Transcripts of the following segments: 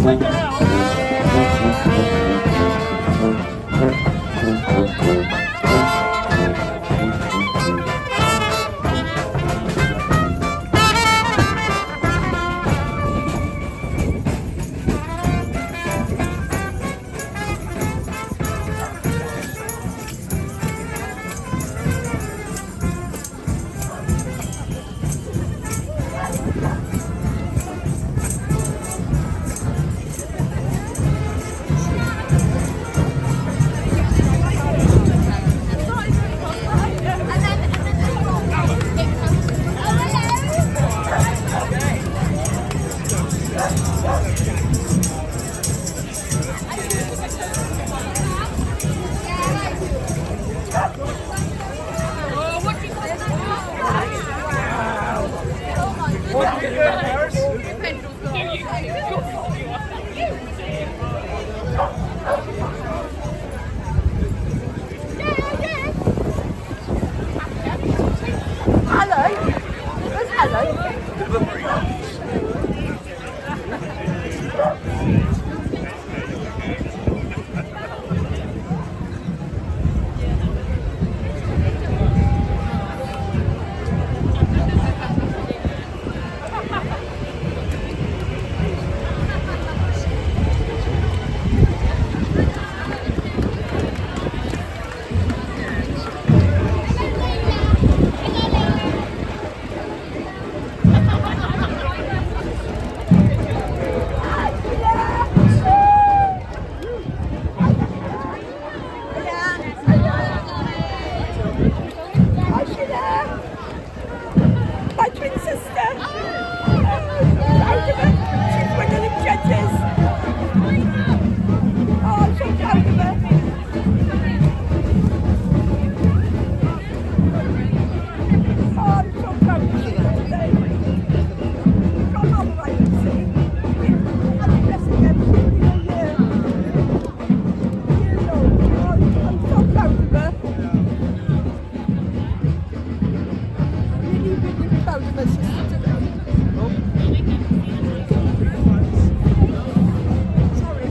Hello. Where's hello? Hi, Sheila. My twin sister. Oh, so proud of her. She's one of the judges. Oh, I'm so proud of her. Oh, I'm so proud of Sheila today. Got all the right to see. And the dressing gown, she's only a year. Years old. Oh, I'm so proud of her. Really, really proud of my sister today. Sorry.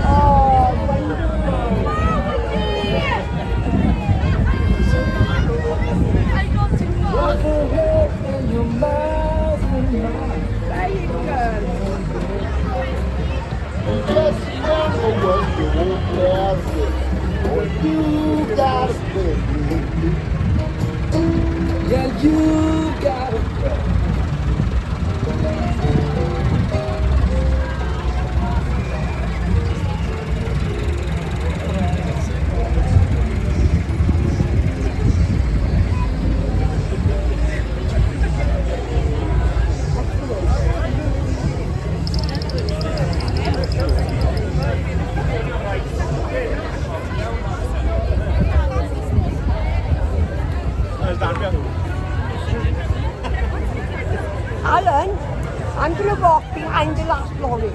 Oh, wonderful. Very good. Just remember what you won't Boy, you got a friend in me. Yeah, you got a friend. I'm going to walk behind the last lorry. Do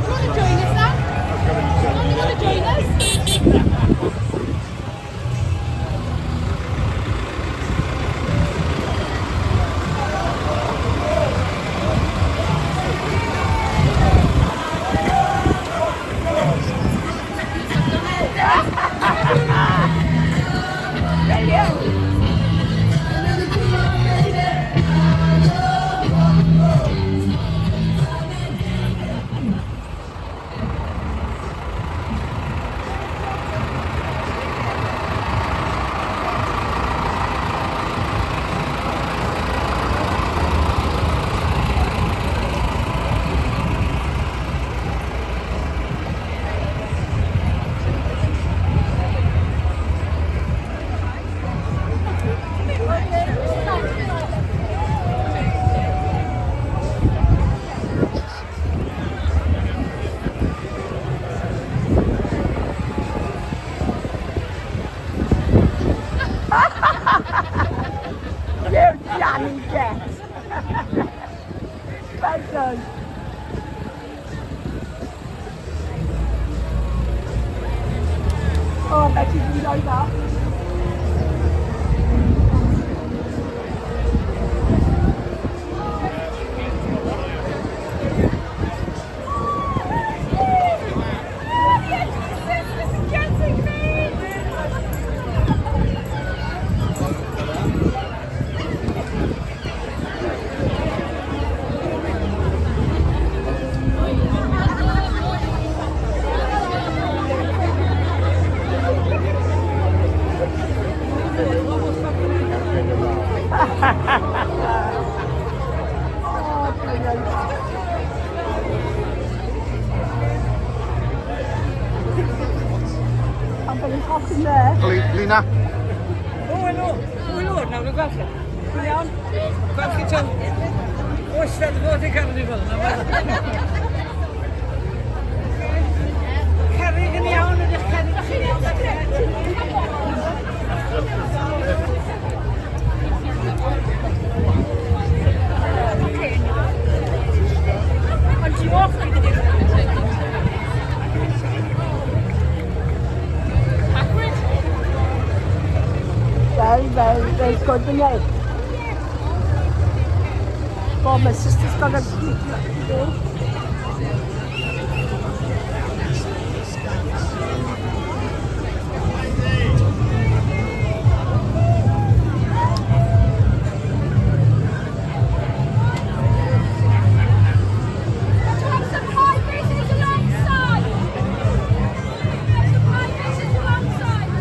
you want to join us then? Do you want to join us? Brilliant. You Johnny Jet. Well done. Oh, I bet you enjoyed that. This is getting me! Oh, brilliant. I'm very hot in there. Lina? O, helo. O, helo. Nawr y gweld chi. Dwi'n iawn. Gweld chi to. O, Steddfod i Carnival. Cerrig yn iawn, ydych cerrig yn iawn? Ond ti off i gyda. Very, very, very good, isn't it? Well, my sister's got a big lot to do. Have some high faces alongside. Have some high faces alongside.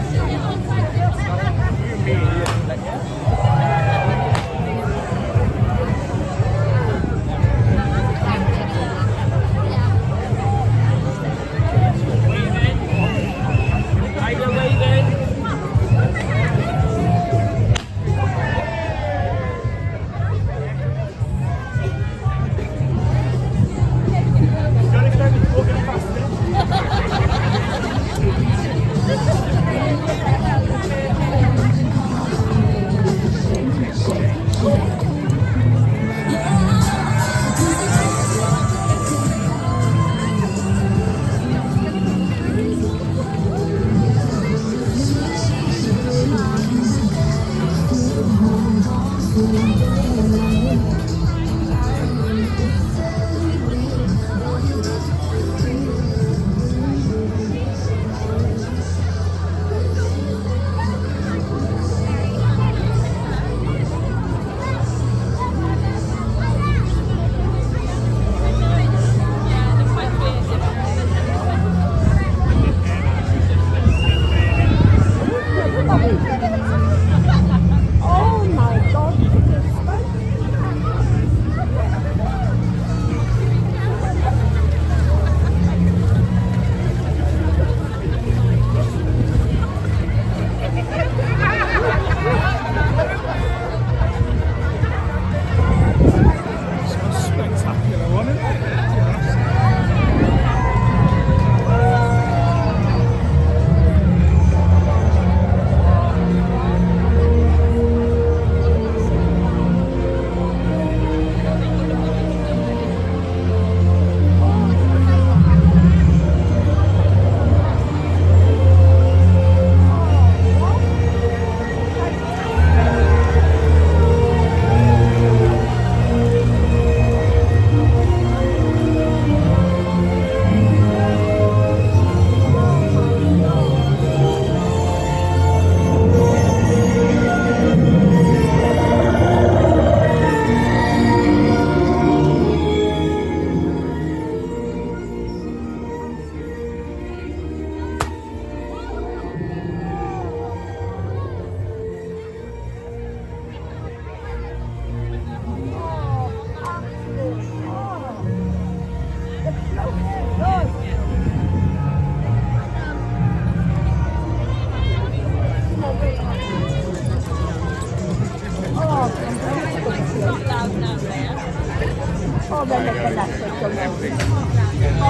Oedd e'n y gynhesau.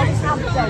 Oedd amser.